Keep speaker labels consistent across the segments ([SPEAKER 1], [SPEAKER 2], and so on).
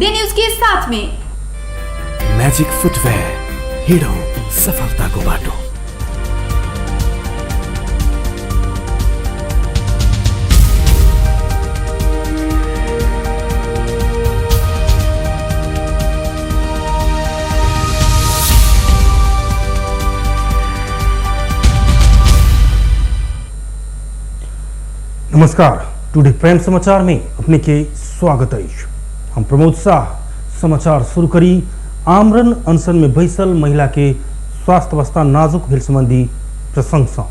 [SPEAKER 1] D news के साथ में।
[SPEAKER 2] म्याजिक फुटवेयर, हिँडौँ सफलताको बाटो।
[SPEAKER 3] नमस्कार, टुडे प्राइम समाचार में अपने के स्वागत अछि। हम प्रमोद शाह। समाचार शुरू करी आमरण अनशन में बैसल महिला के स्वास्थ्य अवस्था नाजुक भेल संबंधी प्रसंग सँ।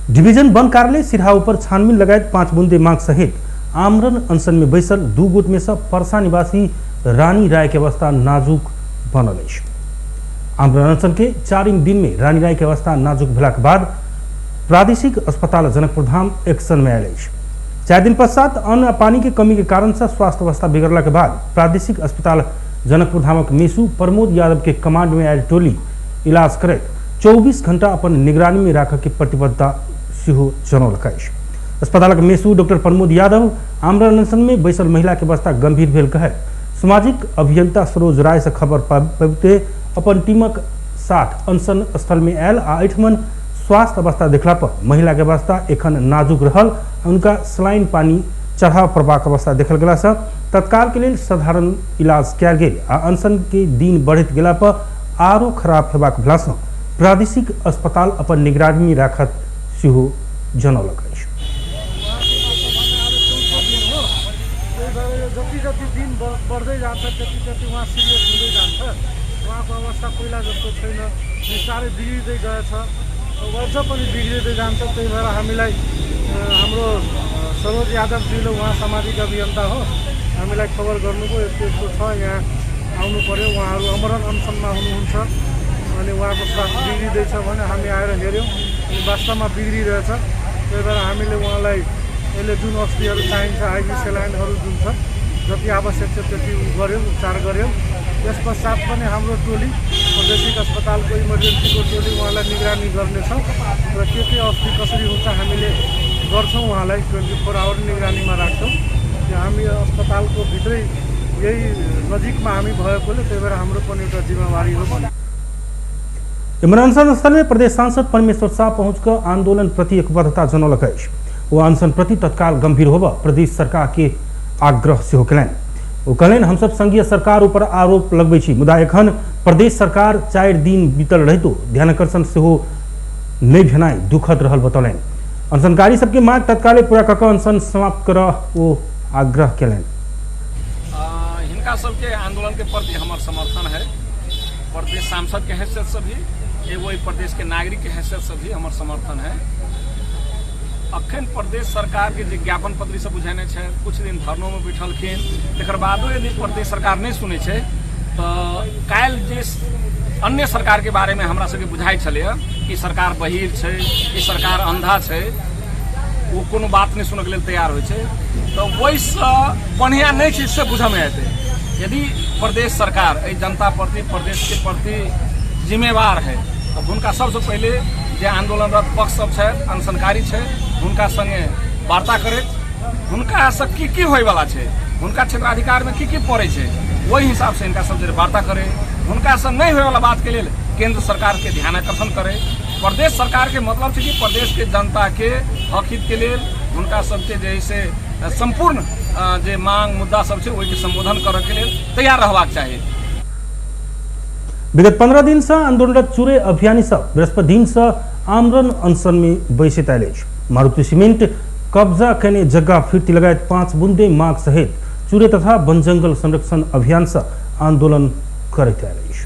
[SPEAKER 3] डिवीजन वन कार्यालय सिरहा ऊपर छानबीन लगायत 5 बुंदे मांग सहित आमरण अनशन में बैसल 2 गोट में से परसा निवासी रानी राय के अवस्था नाजुक बनल अछि। आमरण अनशन के 4 दिन में रानी राय के अवस्था नाजुक भेलाक बाद प्रादेशिक अस्पताल जनकपुर धाम एक्शन में आयल अछि। 4 दिन पश्चात अन्न आ पानी के कमी के कारण से स्वास्थ्य अवस्था बिगड़ला के बाद प्रादेशिक अस्पताल जनकपुर धामक मेसू प्रमोद यादव के कमांड में आयल टोली इलाज करैत 24 घंटा अपन निगरानी में राखऽ के प्रतिबद्धता सेहो जनौलक अछि। अस्पतालक मेसू डॉक्टर प्रमोद यादव आमरण अनशन में बैसल महिला के अवस्था गंभीर भेल कहैत सामाजिक अभियंता सरोज राय से खबर पाबिते अपन टीमक साथ अनशन स्थल में आयल आ एहिठमन स्वास्थ्य अवस्था देखला पर महिला के अवस्था एखन नाजुक रहल, उनका सलाइन पानी चढ़ाव पड़बाक अवस्था देखल गेला से तत्काल के लेल साधारण इलाज कयल गेल आ अनशन के दिन बढ़ैत गेला पर आरो खराब हेबाक भेला से प्रादेशिक अस्पताल अपन निगरानी राखत सेहो जनौलक अछि।
[SPEAKER 4] जति जति दिन बढ्दै जान्छ त्यति त्यति उहाँ सिरियस हुँदै जान्छ। उहाँको अवस्था पहिला जस्तो छैन, बिस्तारै बिग्रिँदै गएछ, अझ पनि बिग्रिँदै जान्छ। त्यही भएर हामीलाई हाम्रो सरोज यादवजीले, उहाँ सामाजिक अभियन्ता हो, हामीलाई खबर गर्नुभयो यस्तो यस्तो छ, यहाँ आउनु पर्यो। उहाँहरू अमरण अनसनमा हुनुहुन्छ अनि उहाँको स्वास्थ्य बिग्रिँदैछ भने हामी आएर हेऱ्यौँ अनि वास्तवमा बिग्रिरहेछ। त्यही भएर हामीले उहाँलाई अहिले जुन औषधिहरू चाहिन्छ, आइभी सेलाइनहरू जुन छ, जति आवश्यक छ त्यति गऱ्यौँ, उपचार गऱ्यौँ। त्यस पश्चात पनि हाम्रो टोली प्रादेशिक अस्पतालको इमर्जेन्सीको टोली उहाँलाई निगरानी गर्नेछ र के के औषधि कसरी हुन्छ हामीले गर्छौँ। उहाँलाई 24 our निगरानीमा राख्छौँ। त्यो हामी अस्पतालको भित्रै यही नजिकमा हामी भएकोले त्यही भएर हाम्रो पनि एउटा जिम्मेवारी हो।
[SPEAKER 3] अनशन स्थल में प्रदेश सांसद परमेश्वर शाह पहुँचकर आंदोलन प्रति एकबद्धता जनौलक अछि। ओ अनशन प्रति तत्काल गंभीर होब प्रदेश सरकार के आग्रह सेहो कयलनि। ओ कहलनि, हमसब संघीय सरकार ऊपर आरोप लगबै छी, मुदा एखन प्रदेश सरकार 4 दिन बीतल रहितो ध्यानाकर्षण सेहो नहि भेनाइ दुखद रहल बतौलनि। अनशनकारी सबके मांग तत्काले पूरा कऽ कऽ अनशन समाप्त करऽ ओ आग्रह कयलनि।
[SPEAKER 5] हिनका सबके आंदोलन के प्रति हमर समर्थन है। प्रदेश सांसद के हैसियत से भी, एगो प्रदेश के नागरिक के हैसियत से भी हमर समर्थन है। अखन प्रदेश सरकार के जे ज्ञापन पत्र सब बुझेने छै, कुछ दिन धरनो में बैठलखिन, तकर बादो यदि प्रदेश सरकार नहीं सुनै छै तऽ काल्हि जे अन्य सरकार के बारे में हमरा सबके बुझाइ छलैए कि सरकार बहिर छै, ई सरकार अंधा छै, ओ कोनो बात नहीं सुनऽके लेल तैयार होइ छै, तऽ ओहिसँ बढ़िआँ नहि छै से बुझऽमे एतै। यदि प्रदेश सरकार एहि जनता प्रति, प्रदेश के प्रति जिम्मेवार है तऽ हुनका सबसँ पहिले जे आंदोलनरत पक्ष सब छै, अनशनकारी छै, हुनका संगे वार्ता करैत हुनकासँ की की होइवला छै, हुनका क्षेत्राधिकार में की की पड़ै छै, ओहि हिसाबसँ हिनका सब जे वार्ता करै, हुनकासँ नहि होइवला बातके लेल केंद्र सरकार के ध्यानाकर्षण करै। प्रदेश सरकार के मतलब छै कि प्रदेश के जनता के हक हित के लेल हुनका सबके जे से संपूर्ण जे मांग मुद्दा सब छै ओहिके संबोधन करऽ के लेल तैयार रहबाक चाही।
[SPEAKER 3] विगत 15 दिन से आंदोलनरत चुरे अभियानी सब बृहस्पति दिन से आमरण अनशन में बैसैत आयल अछि। मारुति सीमेंट कब्जा कयने जग्गा फिर्ती लगायत 5 बुंदे मांग सहित चुरे तथा वन जंगल संरक्षण अभियान से आंदोलन करैत आयल अछि।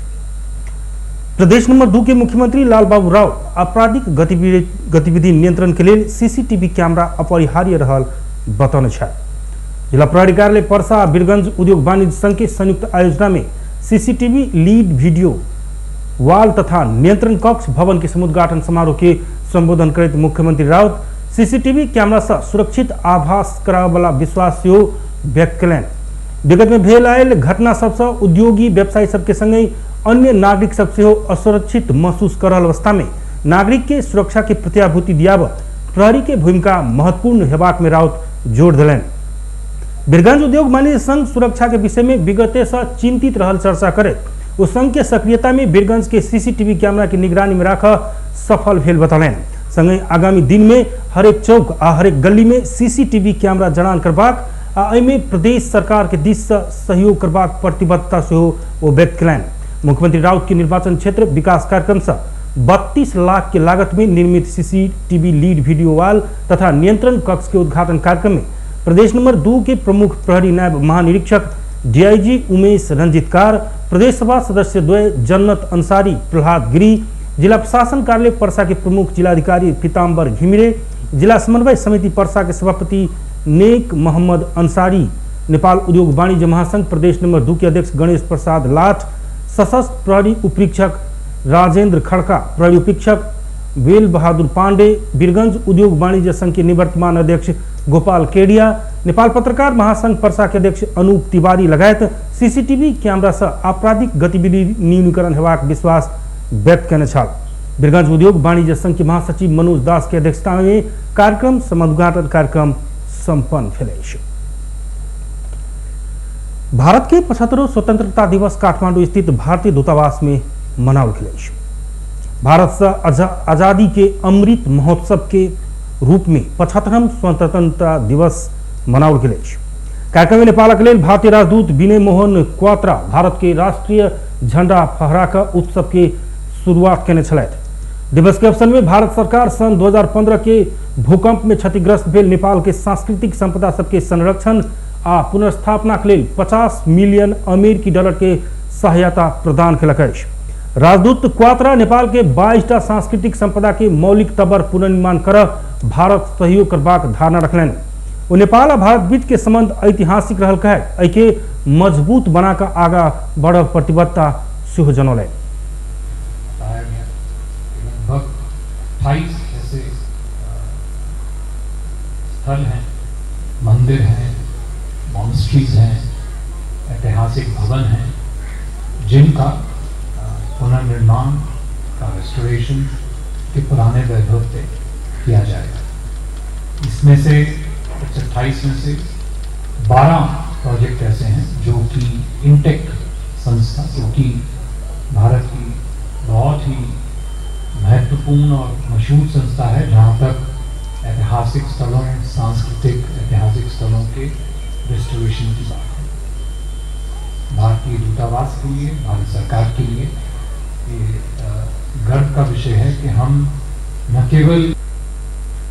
[SPEAKER 3] प्रदेश नंबर 2 के मुख्यमंत्री लालबाबू राव आपराधिक गतिविधि नियंत्रण के लेल सीसीटीवी कैमरा अपरिहार्य रहल बतौने छथि। जिला प्रहरी कार्यालय परसा वीरगंज उद्योग वाणिज्य संघ के संयुक्त आयोजना में सीसीटीवी लीड वीडियो वाल तथा नियंत्रण कक्ष भवन के समुद्घाटन समारोह के संबोधन करैत मुख्यमंत्री राउत सीसीटीवी कैमरा से सुरक्षित आभास कराबला विश्वास सेहो व्यक्त कयलनि। विगत में भेल आयल घटना सबसँ उद्योगी व्यवसायी सबके संगे अन्य नागरिक सब सेहो असुरक्षित महसूस कर रहल अवस्था में नागरिक के सुरक्षा के प्रत्याभूति दियाब प्रहरी के भूमिका महत्वपूर्ण हेबाक में राउत जोर देलनि। वीरगंज उद्योग वाणिज्य संघ सुरक्षा के विषय में विगते से चिंतित रहल चर्चा करैत ओ संघ के सक्रियता में वीरगंज के सीसीटीवी कैमरा के निगरानी में राख सफल भेल बतौलनि। संगहि आगामी दिन में हरेक चौक आ हरेक गली में सीसीटीवी कैमरा जड़ान करबाक आ एहिमे प्रदेश सरकार के दिस से सहयोग करबाक प्रतिबद्धता सेहो ओ व्यक्त कयलनि। मुख्यमंत्री राउत के निर्वाचन क्षेत्र विकास कार्यक्रम से 32 लाख के लागत में निर्मित सीसीटीवी लीड वीडियो वाल तथा नियंत्रण कक्ष के उद्घाटन कार्यक्रम में प्रदेश नंबर 2 के प्रमुख प्रहरी नायब महानिरीक्षक डीआईजी उमेश रंजितकार, प्रदेश सभा सदस्य द्वय जन्नत अंसारी, प्रहलाद गिरी, जिला प्रशासन कार्यालय परसा के प्रमुख जिलाधिकारी पीताम्बर घिमिरे, जिला समन्वय समिति परसा के सभापति नेक मोहम्मद अंसारी, नेपाल उद्योग वाणिज्य महासंघ प्रदेश नंबर 2 के अध्यक्ष गणेश प्रसाद लाठ, सशस्त्र प्रहरी उपरीक्षक राजेंद्र खड़का, प्रहरी उपरीक्षक वेल बहादुर पांडे, वीरगंज उद्योग वाणिज्य संघ के निवर्तमान अध्यक्ष गोपाल केडिया, नेपाल पत्रकार महासंघ परसा के अध्यक्ष अनूप तिवारी लगायत सीसीटीवी कैमरा से आपराधिक गतिविधि न्यूनीकरण हेबाक विश्वास व्यक्त कयने छल। वीरगंज उद्योग वाणिज्य संघ के महासचिव मनोज दास के अध्यक्षता में कार्यक्रम समुद्घाटन कार्यक्रम संपन्न भेल अछि। भारत के 75वां स्वतंत्रता दिवस काठमांडू स्थित भारतीय दूतावास में मनाओल गेल अछि। भारत से आजादी के अमृत महोत्सव के रूप में 75वां स्वतंत्रता दिवस मनाओल गेल अछि। कार्यक्रम में नेपालक लेल भारतीय राजदूत विनय मोहन क्वात्रा भारत के राष्ट्रीय झंडा फहरा कऽ उत्सव के शुरुआत केने छलथि। दिवस के अवसर में भारत सरकार सन 2015 के भूकंप में क्षतिग्रस्त भेल नेपाल के सांस्कृतिक संपदा सबके संरक्षण आ पुनर्स्थापना के लेल 50 मिलियन अमेरिकी डॉलर के सहायता प्रदान केलक अछि। राजदूत क्वात्रा नेपाल के 22टा सांस्कृतिक संपदा के मौलिक तबर पुनर्निर्माण कर भारत सहयोग करबाक धारणा रखलनि। ओ नेपाल आ भारत बीच के संबंध ऐतिहासिक रहल कहैत एहिके मजबूत बनाकर आगा बढ़ प्रतिबद्धता सेहो जनौलनि।
[SPEAKER 1] लगभग 28 ऐसे स्थल हैं, मंदिर हैं, मॉनेस्ट्रीज हैं, ऐतिहासिक भवन हैं, जिनका पुनर्निर्माण का रेस्टोरेशन के पुराने वैभव पे किया जाएगा। इसमें से 28 में से 12 प्रोजेक्ट ऐसे हैं जो कि इंटेक संस्था, जो कि भारत की बहुत ही महत्वपूर्ण और मशहूर संस्था है, जहाँ तक ऐतिहासिक स्थलों, सांस्कृतिक ऐतिहासिक स्थलों के रेस्टोरेशन की बात है। भारतीय दूतावास के लिए, भारत सरकार के लिए ये गर्व का विषय है कि हम न केवल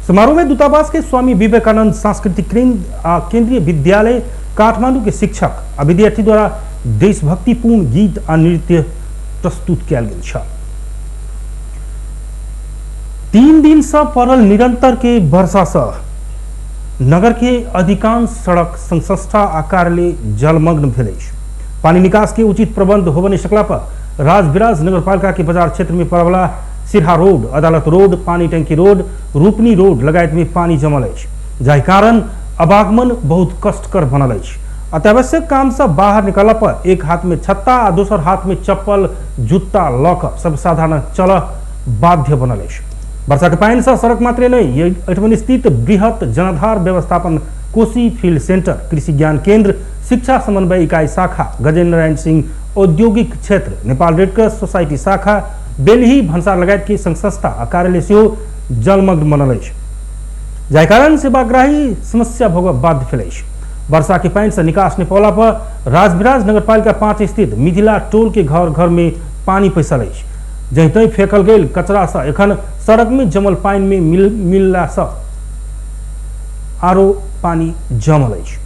[SPEAKER 3] समारोह में दूतावास के स्वामी विवेकानंद सांस्कृतिक केंद्रीय विद्यालय काठमांडू के शिक्षक आ विद्यार्थी द्वारा देशभक्तिपूर्ण गीत आ नृत्य प्रस्तुत कयल गेल छल। 3 दिन से पड़ल निरंतर के वर्षा से नगर के अधिकांश सड़क संस्था आ कार्यालय जलमग्न भेल अछि। पानी निकास के उचित प्रबंध होबय नहि सकला पर राजविराज नगरपालिका के बाजार क्षेत्र में पड़वला सिरहा रोड, अदालत रोड, पानी टंकी रोड, रूपनी रोड लगायत में पानी जमल अछि, जाहि कारण आवागमन बहुत कष्टकर बनल अछि। अत्यावश्यक काम से बाहर निकलला पर एक हाथ में छत्ता आ दोसर हाथ में चप्पल जुत्ता लऽ कऽ सर्वसाधारण चलऽ बाध्य बनल अछि। वर्षा के पानि से सड़क मात्रे नहीं, एहिठाम स्थित बृहत जनाधार व्यवस्थापन कोसी फील्ड सेंटर, कृषि ज्ञान केंद्र, शिक्षा समन्वय इकाई शाखा, गजेन्द्र नारायण सिंह औद्योगिक क्षेत्र, नेपाल रेडक्रॉस सोसाइटी शाखा, बेलही भन्सार लगायत के संघ संस्था आ कार्यालय सेहो जलमग्न बनल अछि, जाहि कारण सेवाग्राही समस्या भोगब बाध्य भेल अछि। वर्षा के पानि से निकास नहि पौला पर राजविराज नगरपालिका 5 स्थित मिथिला टोल के घर घर में पानी पैसल अछि। जहीं तहीं फेंकल गेल कचरा से एखन सड़क में जमल पानि में मिलला से आरो पानी जमल अछि।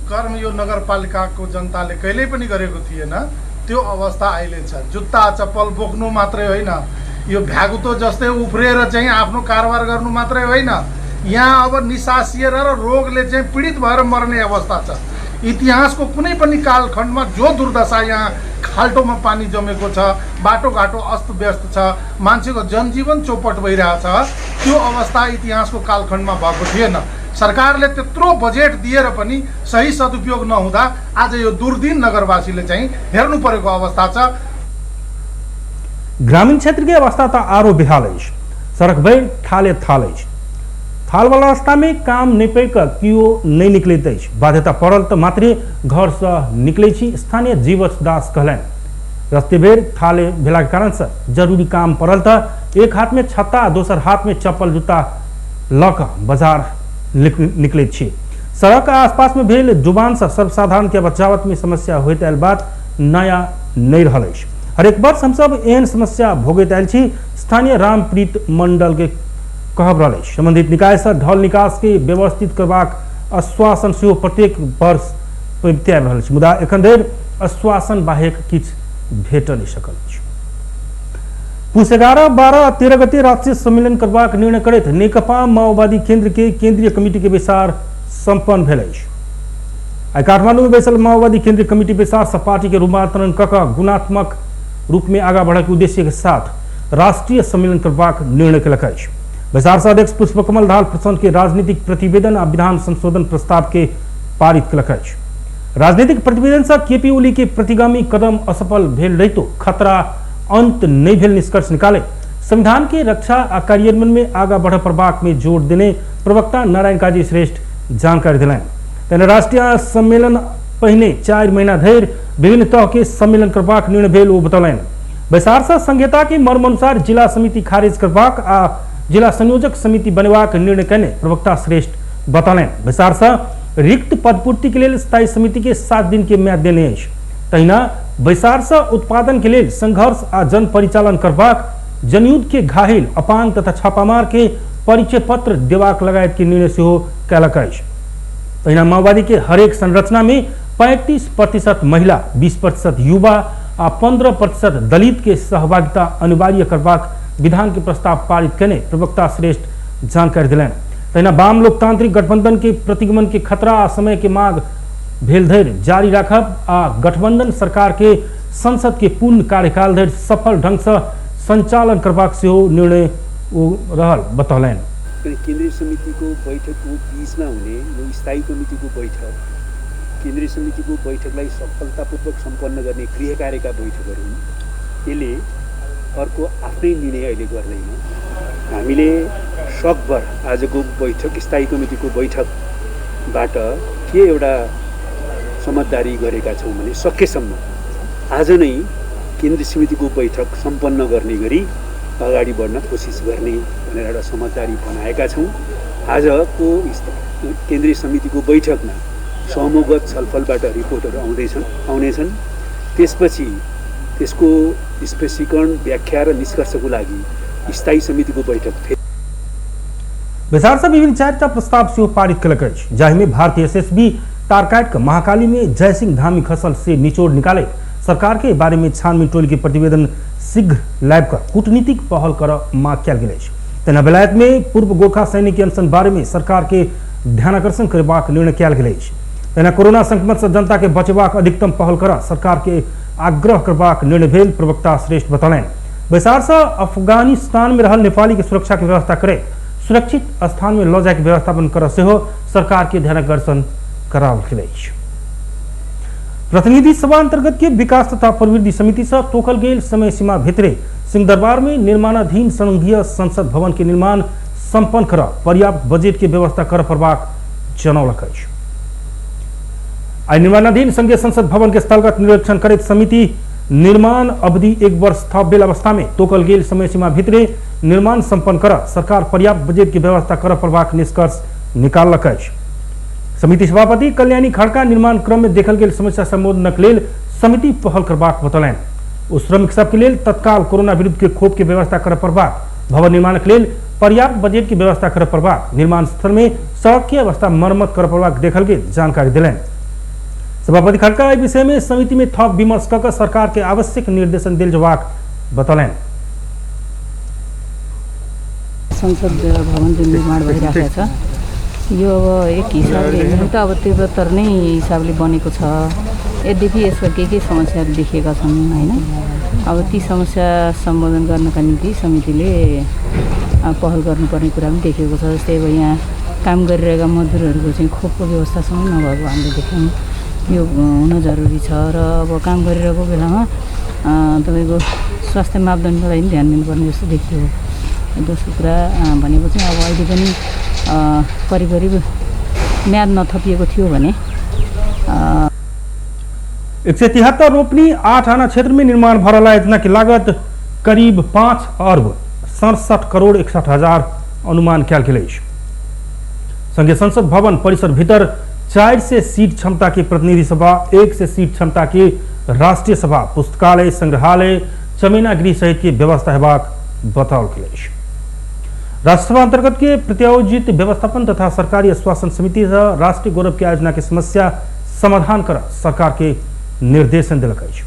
[SPEAKER 6] कर्म यो नगरपालिकाको जनताले कहिल्यै पनि गरेको थिएन, त्यो अवस्था अहिले छ। जुत्ता चप्पल बोक्नु मात्रै होइन, यो भ्यागुतो जस्तै उफ्रिएर चाहिँ आफ्नो कारोबार गर्नु मात्रै होइन, यहाँ अब निसासिएर र रोगले चाहिँ पीडित भएर मर्ने अवस्था छ। इतिहासको कुनै पनि कालखण्डमा जो दुर्दशा यहाँ खाल्टोमा पानी जमेको छ, बाटोघाटो अस्तव्यस्त छ, मान्छेको जनजीवन चौपट भइरहेछ, त्यो अवस्था इतिहासको कालखण्डमा भएको थिएन। सरकारले त्यत्रो बजेट दिएर पनि सही सदुपयोग नहुँदा आज यो दुर्दिन नगरवासीले चाहिँ हेर्नु परेको अवस्था छ। ग्रामीण
[SPEAKER 3] क्षेत्र के अवस्था त आरो बेहाल अछि। सड़क भरि थाले थाल अछि। थालवाला रास्तामे काम नहि पाबि कऽ केओ नहि निकलैत अछि, बाध्यता पड़ल तऽ मात्रे घरसँ निकलै छी, स्थानीय जीवछ दास कहलनि। रस्ते बेर थाले भेलाके कारणसँ जरूरी काम पड़ल तऽ एक हाथमे छत्ता आ दोसर हाथमे चप्पल जुत्ता लऽ कऽ बाजार निकलैत छी। सड़क आसपासमे भेल डुबानसँ सर्वसाधारणके बचावतमे समस्या होइत आयल बात नया नहि रहल अछि। हरेक वर्ष हमसब एहन समस्या भोगैत आयल छी, स्थानीय रामप्रीत मंडलके कहब रहल अछि। संबंधित निकायसँ ढल निकासके व्यवस्थित करबाक आश्वासन सेहो प्रत्येक वर्ष पबिते आबि रहल अछि, मुदा एखन धरि आश्वासन बाहेक किछु भेट नहि सकल अछि। पुस 11, 12 आ 13 गते राष्ट्रीय सम्मेलन करबाक निर्णय करैत नेकपा माओवादी केंद्र के केंद्रीय कमिटी के बैसार संपन्न भेल अछि। आइ काठमांडू में बैसल माओवादी केंद्रीय कमिटी बैसार से पार्टी के रूपांतरण क कऽ गुणात्मक रूप में आगा बढ़े के उद्देश्य के साथ राष्ट्रीय सम्मेलन करबाक निर्णय केलक अछि। बैसार से अध्यक्ष पुष्पकमल दाहाल प्रचंड के राजनीतिक प्रतिवेदन आ विधान संशोधन प्रस्ताव के पारित केलक अछि। राजनीतिक प्रतिवेदन से केपी ओली के प्रतिगामी कदम असफल भेल रहितो खतरा अंत नहीं भेल निष्कर्ष निकाले संविधान के रक्षा आ कार्यान्वयन में आगा बढ़ पड़बाक में जोर देने प्रवक्ता नारायण काजी श्रेष्ठ जानकारी दिलनि। तहिना राष्ट्रीय सम्मेलन पहिने 4 महीना धरि विभिन्न तह के सम्मेलन करबाक निर्णय भेल ओ बतौलनि। बैसार से संहिता के मर्म अनुसार जिला समिति खारिज करबाक आ जिला संयोजक समिति बनेबाक निर्णय कयने प्रवक्ता श्रेष्ठ बतौलनि। बैसार से रिक्त पदपूर्ति के लेल स्थायी समिति के 7 दिन के म्याद देने अछि। तहिना बैसार से उत्पादन के लेल संघर्ष आ जन परिचालन करबाक, जनयुद्ध के घायल, अपांग तथा छापामार के परिचय पत्र देबाक लगायत के निर्णय सेहो कयलक अछि। तहिना माओवादी के हरेक संरचना में 35% महिला, 20% युवा आ 15% दलित के सहभागिता अनिवार्य करबाक विधान के प्रस्ताव पारित कयने प्रवक्ता श्रेष्ठ जानकारी दिलनि। तहिना वाम लोकतांत्रिक गठबंधन के प्रतिगमन के खतरा आ समय के मांग भेल धरि जारी राखब आ गठबंधन सरकार के संसद के पूर्ण कार्यकाल धरि सफल ढंग से संचालन करबाक सेहो निर्णय ओ रहल बतौलनि।
[SPEAKER 7] केन्द्रीय समितिको बैठकको बीचमा हुने यो स्थायी कमिटीको बैठक केन्द्रीय समितिको बैठकलाई सफलतापूर्वक सम्पन्न गर्ने गृह कार्यका बैठकहरू हुन्। यसले अर्को आफ्नै निर्णय अहिले गर्दैन। हामीले सकभर आजको बैठक स्थायी कमिटीको बैठकबाट के एउटा समझदारी गरेका छौँ भने सकेसम्म आज नै केन्द्रीय समितिको बैठक सम्पन्न गर्ने गरी अगाडि बढ्न कोसिस गर्ने भनेर एउटा समझदारी बनाएका छौँ। आजको केन्द्रीय समितिको बैठकमा समूहगत छलफलबाट रिपोर्टहरू आउनेछन्। त्यसपछि त्यसको स्पष्टीकरण, व्याख्या र निष्कर्षको लागि स्थायी समितिको बैठक फेरि
[SPEAKER 3] बैसार से विभिन्न 4टा प्रस्ताव सेहो पारित केलक अछि, जाहिमे भारतीय एसएसबी तार काटि कऽ महाकाली में जयसिंह धामी खसल से निचोड़ निकाले सरकार के बारे में छानबीन टोली के प्रतिवेदन शीघ्र लाबि कऽ कूटनीतिक पहल करऽ मांग कयल गेल अछि। तहिना बेलायत में पूर्व गोरखा सैनिक अनशन बारे में सरकार के ध्यानाकर्षण करबाक निर्णय कयल गेल अछि। तहिना कोरोना संक्रमण से जनता के बचेबाक अधिकतम पहल करऽ सरकार के आग्रह करबाक निर्णय भेल प्रवक्ता श्रेष्ठ बतौलनि। बैसार से अफगानिस्तान में रहल नेपाली के सुरक्षा के व्यवस्था करे सुरक्षित स्थान में लऽ जाय के व्यवस्थापन करऽ सेहो सरकार के ध्यानाकर्षण कराओल गेल अछि। प्रतिनिधि सभा अंतर्गत के विकास तथा प्रवृद्धि समिति से तोकल गेल समय सीमा भितरे सिंहदरबार में निर्माणाधीन संघीय संसद भवन के निर्माण संपन्न कर पर्याप्त बजट के व्यवस्था कर पड़बाक जनौलक अछि। आइ निर्माणाधीन संघीय संसद भवन के स्थलगत निरीक्षण करैत समिति निर्माण अवधि 1 वर्ष थप भेल अवस्था में तोकल गेल समय सीमा भितरे निर्माण संपन्न कर सरकार पर्याप्त बजट के व्यवस्था कर पड़बाक निष्कर्ष निकाललक अछि। समिति सभापति कल्याणी खड़का निर्माण क्रम में देखल गेल समस्या संबोधनक लेल समिति पहल करबाक बतौलनि। ओ श्रमिक सबके लेल तत्काल कोरोना विरुद्ध के खोप के व्यवस्था कर पड़बाक, भवन निर्माणक लेल पर्याप्त बजट के व्यवस्था कर पड़बाक, निर्माण स्थल में सड़क के अवस्था मरम्मत कर पड़बाक देखल गेल जानकारी देलनि। सभापति खड़का एहि विषय में समिति में थप विमर्श कऽ सरकार के आवश्यक निर्देशन देल जेबाक बतौलनि।
[SPEAKER 8] संसद भवन जुन निर्माण भइराखेको छ यो अब एक हिसाबले हेर्नु त अब तीव्रतर नै हिसाबले बनेको छ। यद्यपि यसका के के समस्याहरू देखिएका छन् हैन, अब ती समस्या सम्बोधन गर्नका निम्ति समितिले पहल गर्नुपर्ने कुरा पनि देखिएको छ। जस्तै अब यहाँ काम गरिरहेका मजदुरहरूको चाहिँ खोपको व्यवस्थासम्म नभएको हामीले देख्यौँ, यो हुन जरुरी छ। र अब काम गरिरहेको बेलामा तपाईँको स्वास्थ्य मापदण्डलाई पनि ध्यान दिनुपर्ने जस्तो देखियो। दोस्रो कुरा भनेको चाहिँ अब अहिले पनि करिब करिब म्याद नथपिएको थियो भने
[SPEAKER 3] 173 रोपनी 8 आना क्षेत्र में निर्माण भ रहल योजना की लागत करीब 5 अरब 67 करोड़ 61 हजार अनुमान कयल गेल अछि। संघीय संसद भवन परिसर भीतर 400 सीट क्षमता के प्रतिनिधि सभा, 100 सीट क्षमता के राष्ट्रीय सभा, पुस्तकालय, संग्रहालय, चमेना गृह सहित के व्यवस्था हेबाक बताओल गेल अछि। राज्यसभा अंतर्गत के प्रत्यायोजित व्यवस्थापन तथा सरकारी आश्वासन समिति से राष्ट्रीय गौरव के आयोजना के समस्या समाधान कर सरकार के निर्देशन दिलक अछि।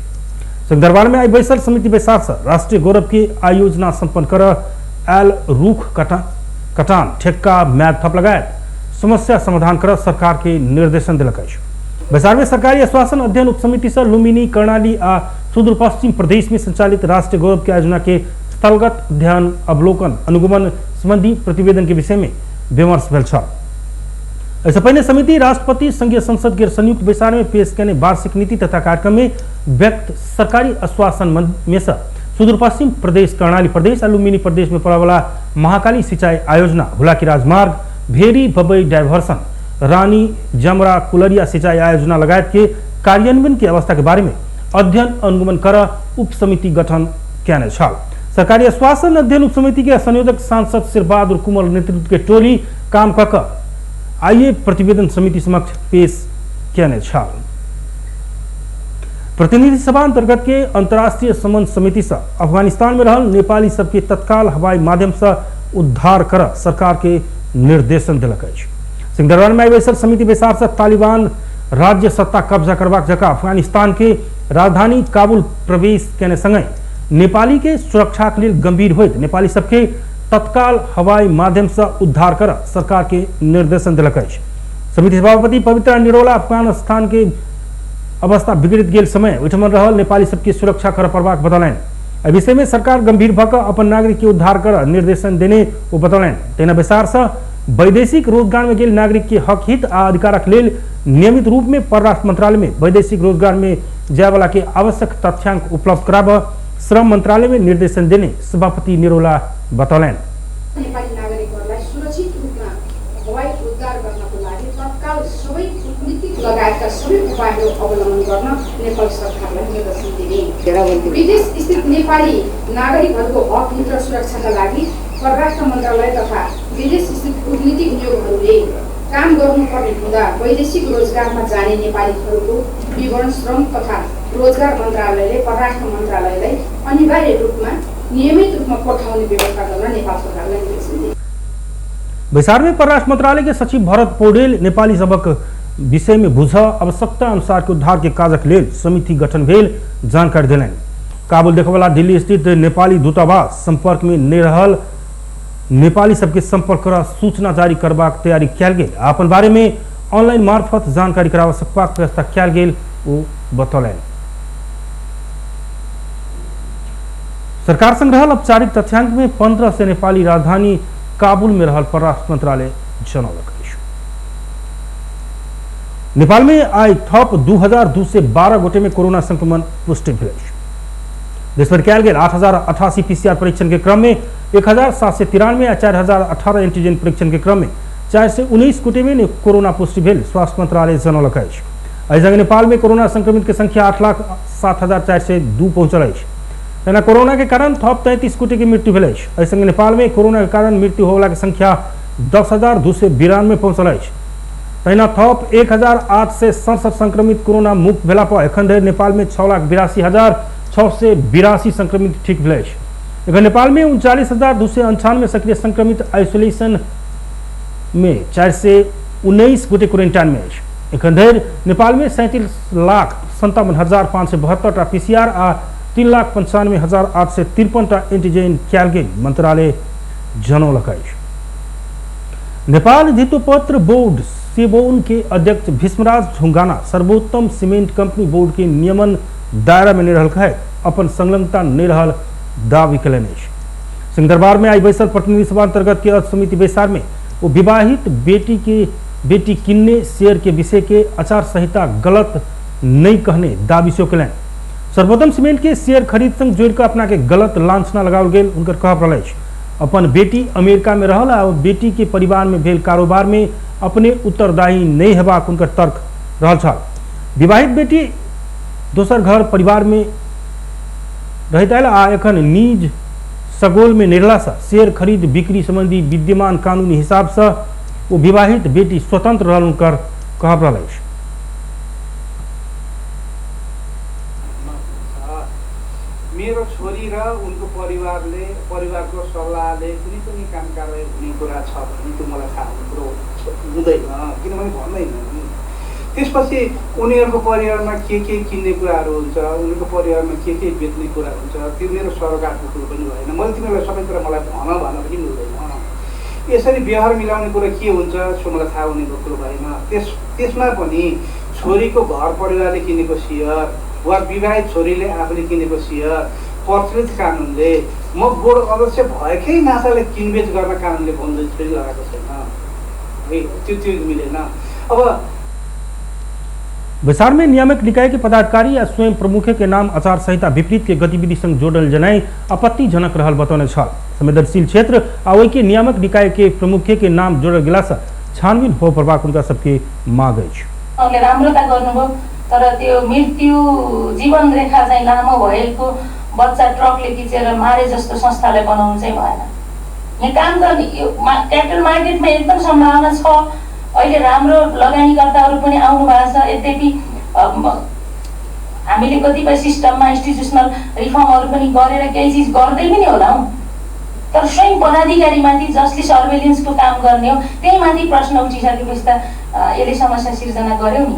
[SPEAKER 3] दरबार में आई बैसल समिति बैसार से राष्ट्रीय गौरव के आयोजना संपन्न कर आयल रूख कटान ठेक्का म्याद थप लगायत समस्या समाधान कर सरकार के निर्देशन दिलक अछि। बैसार में सरकारी आश्वासन अध्ययन उपसमिति से लुम्बिनी, कर्णाली आ सुदूर पश्चिम प्रदेश में संचालित राष्ट्रीय गौरव के आयोजना के स्थलगत अध्ययन अवलोकन अनुगमन संबंधी प्रतिवेदन के विषय में विमर्श भेल छल। एहिसँ पहिने समिति राष्ट्रपति संघीय संसद के संयुक्त बैसार में पेश कयने वार्षिक नीति तथा कार्यक्रम में व्यक्त सरकारी आश्वासन में से सुदूर पश्चिम प्रदेश, कर्णाली प्रदेश आ लुम्बिनी प्रदेश में पड़यवला महाकाली सिंचाई आयोजना, हुलाकी राजमार्ग, भेरी बबई डाइवर्सन, रानी जमरा कुलरिया सिंचाई आयोजना लगायत के कार्यान्वयन के अवस्था के बारे में अध्ययन अनुगमन कर उप समिति गठन कयने छल। सरकारी आश्वासन अध्ययन उप समिति के संयोजक सांसद शेरबहादुर कुमल नेतृत्व के टोली काम कऽ कऽ आइए प्रतिवेदन समिति समक्ष पेश कयने छल। प्रतिनिधि सभा अंतर्गत के अंतर्राष्ट्रीय संबंध समिति से अफगानिस्तान में रहल नेपाली सबके तत्काल हवाई माध्यम से उद्धार कर सरकार के निर्देशन दिलक अछि। सिंहदरबार में आई बैसल समिति बैसार से तालिबान राज्य सत्ता कब्जा करबाक जगह अफगानिस्तान के राजधानी काबुल प्रवेश कयने संगहि नेपाली के सुरक्षा के लेल गंभीर होइत नेपाली सबके तत्काल हवाई माध्यम से उद्धार कर सरकार के निर्देशन दिलक अछि। समिति सभापति पवित्रा निरोला अफगानिस्तान के अवस्था बिगड़ित गेल समय ओहिठाम रहल नेपाली सबके सुरक्षा कर पड़बाक बतौलनि। एहि विषय में सरकार गंभीर भऽ कऽ अपन नागरिक के उद्धार कर निर्देशन देने ओ बतौलनि। तहिना बैसार से वैदेशिक रोजगार में गेल नागरिक के हक हित आ अधिकारक लेल नियमित रूप में परराष्ट्र मंत्रालय में वैदेशिक रोजगार में जायवला के आवश्यक तथ्यांक उपलब्ध कराबऽ श्रम मंत्रालय में निर्देशन देने सभापति निरोला बतौलनि।
[SPEAKER 9] नेपाली नागरिकहरूलाई सुरक्षित रूपमा हवाई उद्धार गर्नको लागि तत्काल सबै कूटनीतिक लगायतका सबै उपायहरू अवलम्बन गर्न नेपाल सरकारलाई निर्देशन दिने। विदेश स्थित नेपाली नागरिकहरूको हक हित र सुरक्षाका लागि परराष्ट्र मन्त्रालय तथा विदेश स्थित कूटनीतिक नियोगहरूले काम गर्नुपर्ने हुँदा वैदेशिक रोजगारमा जाने नेपालीहरूको विवरण श्रम तथा रोजगार मन्त्रालयले परराष्ट्र मन्त्रालयलाई अनिवार्य रूपमा नियमित रूपमा पठाउने व्यवस्था गर्न नेपाल सरकारलाई निर्देशन दिए।
[SPEAKER 3] बैसार में परराष्ट्र मंत्रालय के सचिव भरत पौडेल नेपाली सबक विषय में बुझ आवश्यकता अनुसार के उद्धार के काजक लेल समिति गठन भेल जानकारी देलनि। काबुल देखबला दिल्ली स्थित नेपाली दूतावास संपर्क में नहि रहल नेपाली सबके संपर्क कर सूचना जारी करबाक तैयारी कयल गेल आ अपन बारे में ऑनलाइन मार्फत जानकारी कराबऽ सकबाक व्यवस्था कयल गेल ओ बतौलनि। सरकार संग रहल औपचारिक तथ्यांक में 1500 नेपाली राजधानी काबुल में रहल परराष्ट्र मंत्रालय जनौलक अछि। नेपाल में आइ थप 2212 गोटे में कोरोना संक्रमण पुष्टि भेल अछि। देशभर कयल गेल 8088 पीसीआर परीक्षण के क्रम में 1793 आ 4018 एंटीजन परीक्षण के क्रम में 419 गोटे में कोरोना पुष्टि भेल स्वास्थ्य मंत्रालय जनौलक अछि। एहि संग नेपाल में कोरोना संक्रमित के संख्या 8,07,402 पहुंचल अछि। तहिना कोरोना के कारण थप 33 गोटे के मृत्यु भेल अछि। एहि संग नेपाल में कोरोना के कारण मृत्यु होवला के संख्या 10,292 पहुंचल अछि। तहिना थप 1867 संक्रमित कोरोना मुक्त भेला पर एखन धरि नेपाल में 6,82,682 संक्रमित ठीक भेल अछि। एखन नेपाल में 39,298 सक्रिय संक्रमित आइसोलेशन में 419 गोटे क्वारेंटाइन में अछि। एखन धरि नेपाल में 37,57,572 टा पीसीआर आ 3,95,853 टा एंटीजन कयल गेल मंत्रालय जनौलक अछि। नेपाल धितोपत्र बोर्ड सेबोन के अध्यक्ष भीष्मराज ढुंगाना सर्वोत्तम सीमेंट कंपनी बोर्ड के नियमन दायरा में नहीं रहल कहैत अपन संलग्नता नहीं रहल दावी कयलनि अछि। सिंहदरबार में आई बैसल प्रतिनिधि सभा अंतर्गत के अर्थ समिति बैसार में वो विवाहित बेटी के बेटी किन्ने शेयर के विषय के आचार संहिता गलत नहीं कहने दावी सेहो कयलनि। सर्वोत्तम सीमेंट के शेयर खरीद संग जोड़ि कऽ अपना के गलत लांछना लगाओल गेल हुनकर कहब रहल अछि। अपन बेटी अमेरिका में रहल आ बेटी के परिवार में भेल कारोबार में अपने उत्तरदायी नहीं हेबाक हुनकर तर्क रहल छल। विवाहित बेटी दोसर घर परिवार में रहैत आयल आ एखन निज सगोल में निर्ला से शेयर खरीद बिक्री संबंधी विद्यमान कानूनी हिसाब से वो विवाहित बेटी स्वतंत्र रहल हुनकर कहब रहल अछि।
[SPEAKER 10] मेरो छोरी र उनको परिवारले परिवारको सल्लाहले कुनै पनि काम कारबाही हुने कुरा छ भने त्यो मलाई थाहा हुने कुरो हुँदैन, किनभने भन्दैन। त्यसपछि उनीहरूको परिवारमा के किन्ने कुराहरू हुन्छ, उनीहरूको परिवारमा के बेच्ने कुरा हुन्छ, त्यो मेरो सरोकारको कुरो पनि भएन। मैले तिमीहरूलाई सबै कुरा मलाई भन भन्न पनि मिल्दैन। यसरी व्यवहार मिलाउने कुरा के हुन्छ सो मलाई थाहा हुने कुरो भएन। त्यसमा पनि छोरीको घर परिवारले किनेको सेयर वा विवाहित छोरीले आफूले किनेको सेयर प्रचलित कानुनले म बोर्ड अध्यक्ष भएकै नाताले किनबेच गर्न कानुनले बन्देज पनि लगाएको छैन है, त्यो त्यो मिलेन। अब
[SPEAKER 3] बैसार में नियामक निकाय के पदाधिकारी या स्वयं प्रमुख के नाम आचार संहिता विपरीत के गतिविधि संग जोड़ल जनाई आपत्तिजनक रहल बतौने छल। संवेदनशील क्षेत्र आ ओहि के नियामक निकाय के प्रमुख के नाम जोड़ल गेला से छानबीन हो पड़बाक हुनका सबके मांग अछि।
[SPEAKER 11] उनले राम्रो त गर्नुभयो, तर त्यो मृत्यु जीवन रेखा चाहिँ लामो भएको बच्चा ट्रकले खिचेर मारे जस्तो संस्थालाई बनाउनु चाहिँ भएन। यहाँ काम गर्ने यो क्यापिटल मार्केटमा एकदम सम्भावना छ। अहिले राम्रो लगानीकर्ताहरू पनि आउनु भएको छ। यद्यपि हामीले कतिपय सिस्टममा इन्स्टिट्युसनल रिफर्महरू पनि गरेर केही चिज गर्दै पनि होला हौ, तर स्वयं पदाधिकारीमाथि जसले सर्वेलेन्सको काम गर्ने हो त्यही माथि प्रश्न उठिसकेपछि त यसले समस्या सिर्जना गर्यो नि।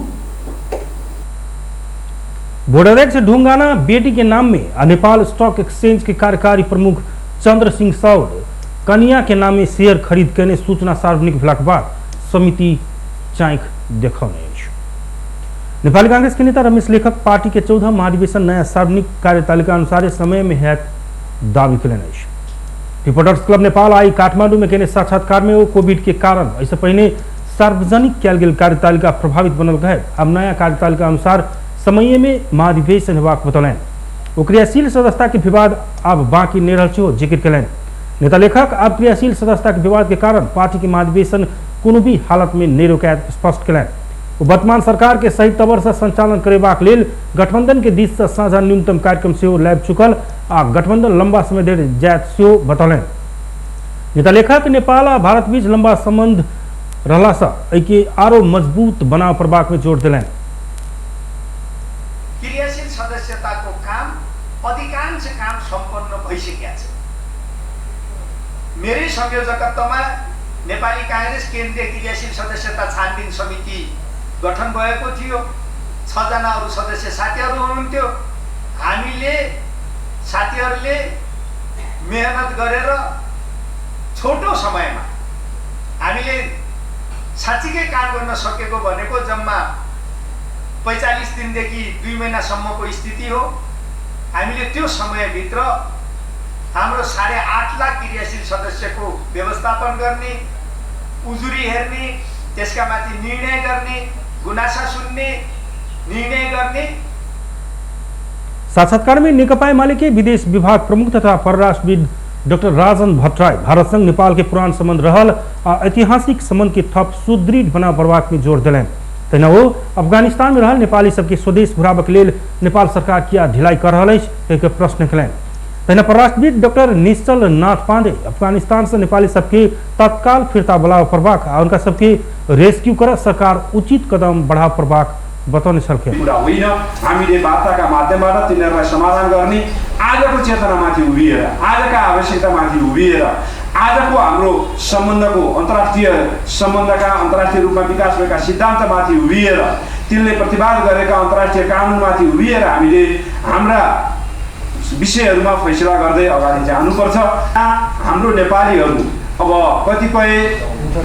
[SPEAKER 3] बोर्ड अध्यक्ष ढुंगाना बेटी के नाम में नेपाल स्टॉक एक्सचेंज के कार्यकारी प्रमुख चंद्र सिंह साउद कन्या के नाम में शेयर खरीद करने सूचना सार्वजनिक भेलाक बाद समिति चाँख देखौने अछि। नेपाली कांग्रेस के नेता रमेश लेखक पार्टी के 14 महाधिवेशन नया सार्वजनिक कार्यतालिका अनुसार समय में हैत दावी कयलनि अछि। रिपोर्टर्स क्लब नेपाल आई काठमांडू में केने साक्षात्कार में वो कोविड के कारण एहिसँ पहिने सार्वजनिक कयल गेल कार्यतालिका प्रभावित बनल कहैत आब नया कार्यतालिका अनुसार समय में महाधिवेशन हेबाक बतौलनि। ओ क्रियाशील सदस्यता के विवाद आब बाँकी नहि रहल सेहो जिक्र कयलनि। नेता लेखक आब क्रियाशील सदस्यता के विवाद के कारण पार्टी के महाधिवेशन कोनो भी हालत में नहि रोकायत स्पष्ट कयलनि। ओ वर्तमान सरकार के सही तवर से संचालन करेबाक लेल गठबंधन के दिस से साझा न्यूनतम कार्यक्रम सेहो लाबि चुकल आ गठबंधन लंबा समय धरि जायत सेहो बतौलनि। नेता लेखक नेपाल आ भारत बीच लंबा संबंध रहलासँ एहिके आरो मजबूत बनाव पड़बाक में जोर देलनि।
[SPEAKER 12] क्रियाशील सदस्यताको काम अधिकांश काम सम्पन्न भइसकेको छ। मेरै संयोजकत्वमा नेपाली कांग्रेस केन्द्रीय क्रियाशील सदस्यता छानबिन समिति गठन भएको थियो। 6 जना अरू सदस्य साथीहरू हुनुहुन्थ्यो। हामीले साथीहरूले मेहनत गरेर छोटो समयमा हामीले साँच्चीकै काम गर्न सकेको भनेको जम्मा 45 दिनदेखि 2 महिनासम्मको स्थिति हो। हामीले त्यो समयभित्र हाम्रो 8.5 लाख क्रियाशील सदस्यको व्यवस्थापन गर्ने, उजुरी हेर्ने, त्यसका माथि निर्णय गर्ने, गुनासा सुन्ने, निर्णय गर्ने।
[SPEAKER 3] साक्षात्कार में नेकपा एमाले के विदेश विभाग प्रमुख तथा परराष्ट्रविद डॉक्टर राजन भट्टराई भारत संग नेपाल के पुरान संबंध रहल आ ऐतिहासिक संबंध के थप सुदृढ़ बना पड़बाक में जोर देलनि। तहिना ओ अफगानिस्तान में रहल नेपाली सबके स्वदेश घुराबक लेल नेपाल सरकार किया ढिलाई कर रहल अछि ताहिके प्रश्न कयलनि। तहिना परराष्ट्रविद डॉक्टर निश्चल नाथ पांडे अफगानिस्तान से नेपाली सबके तत्काल फिर्ता बोलाब पड़बाक आ उनका सबके रेस्क्यू कर सरकार उचित कदम बढ़ाब पड़बाक बतौने छलखिन।
[SPEAKER 13] कुरा होइन, हामीले वार्ताका माध्यमबाट तिनीहरूलाई समाधान गर्ने आजको चेतनामाथि उभिएर, आजका आवश्यकतामाथि उभिएर, आजको हाम्रो सम्बन्धको अन्तर्राष्ट्रिय सम्बन्धका अन्तर्राष्ट्रिय रूपमा विकास भएका सिद्धान्तमाथि उभिएर, तिनले प्रतिवाद गरेका अन्तर्राष्ट्रिय कानुनमाथि उभिएर हामीले हाम्रा विषयहरूमा फैसला गर्दै अगाडि जानुपर्छ। हाम्रो नेपालीहरू अब कतिपय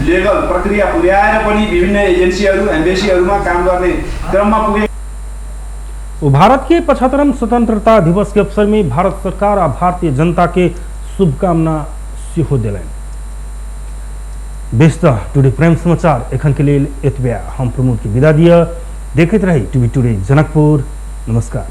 [SPEAKER 13] लेगल प्रक्रिया पुर्याएर पनि विभिन्न एजेन्सीहरू एम्बेसीहरूमा काम गर्ने क्रममा पुगे।
[SPEAKER 3] भारत के 75वां स्वतंत्रता दिवस के अवसर में भारत सरकार और भारतीय जनता के शुभकामना सेहो देलनि। बेस त टुडे प्राइम समाचार एखन के लेल एतबे। हम प्रमोद के विदा दिअ। देखैत रही टीवी टुडे जनकपुर। नमस्कार।